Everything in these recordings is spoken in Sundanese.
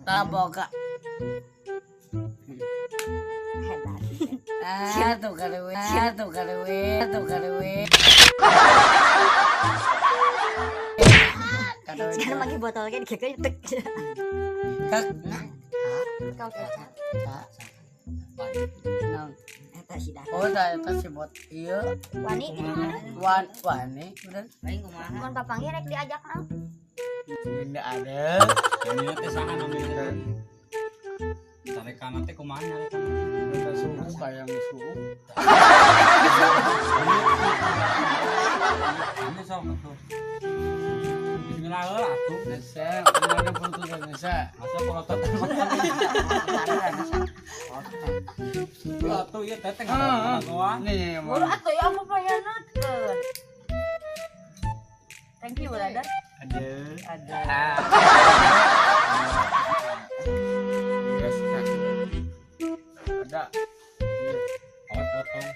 Taboga. Ah, tuh karewe, tuh karewe, tuh karewe. Sekarang pakai botolnya dikekeun tek. Kak. Kau kaca. Naon? Eta si dah. Oh, tah eta si bot ieu. Wani gitu mana? Wan wani bener. Aing kumaha? Mun papanggih rek diajak naon? Benda ada. Ini teh saha namina teh? Tarekan teh kumaha nyarekan? Eta suhu kayang suhu. Ini sok atuh. Bismillah heula atuh. Desa, mana putusan desa. Masa polotot. Atuh ieu teh teh ngagoan. Nih, Buru atuh ya mau payanatkeun. Thank you, brother. Ada. Ada. Yes, ada. Awet potong.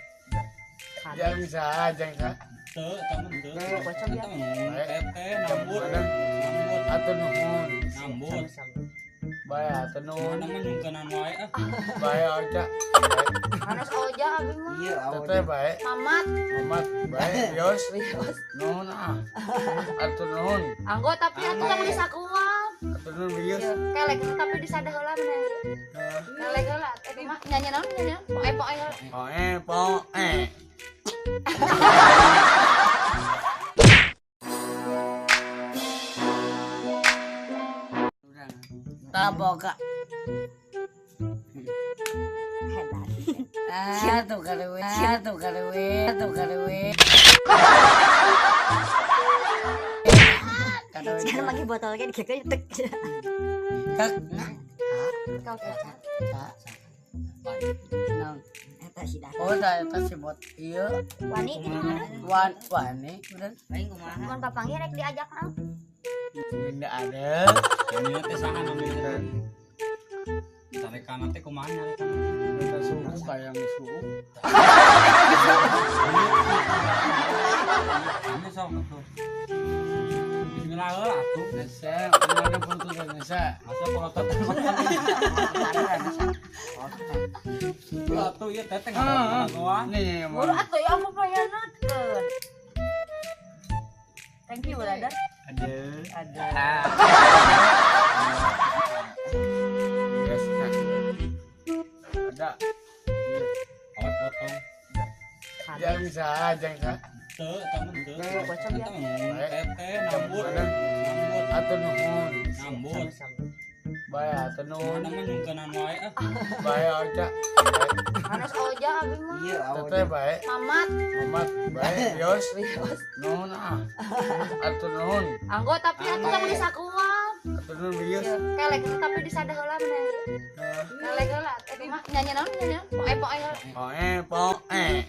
Jangan bisa, jangan bisa. Teu, tamun teu. Bocor ya. Teteh nambut. Nambut. Atuh nuhun. Nambut. Bae atuh nuhun. Mana mah nyungkeunan wae ah. Bae oja. Hanes oja abi mah. Iya, Teteh bae. Mamat. Mamat bae yos. Nuhun ah. Atuh nuhun. Anggo tapi atuh tong disakuan. Atuh nuhun bius. Kelek tapi disadah heula mah. Kelek heula eta mah nyanyi naon nyanyi naon? Poe poe heula. Poe poe. Taboga. Ah, tuh karewe, tuh karewe, tuh karewe. Sekarang pakai botolnya dikekeun tek. Kak. Kau kaca. Naon? Eta si dah. Oh, tah eta si bot ieu. Wani gitu mana? Wan wani bener. Aing kumaha? Mun papanggih rek diajak naon? Benda ada. Ini teh saha namina teh? Tarekan teh kumaha nyarekan? Eta suhu kayang suhu. Ini sok atuh. Bismillah heula atuh. Desa, mana putusan desa. Masa polotot. Atuh ieu teh teh ngagoan. Nih, Buru atuh ya mau payanatkeun. Thank you, brother. Ada. Ada. Yes, ada. Awet potong. Jangan bisa, jangan bisa. Teu, tamun teu. Bocor ya. Teteh nambut. Nambut. Atuh nuhun. Nambut. Bae atuh nuhun. Mana mah nyungkeunan wae ah. Bae oja. Hanes oja abi mah. Iya, Teteh bae. Mamat. Mamat bae yos. Nuhun ah. Atuh nuhun. Anggo tapi atuh tong disakuan. Atuh nuhun bius. Kelek tapi disadah heula mah. Kelek heula eta mah nyanyi naon nyanyi naon? Poe poe heula. Poe poe.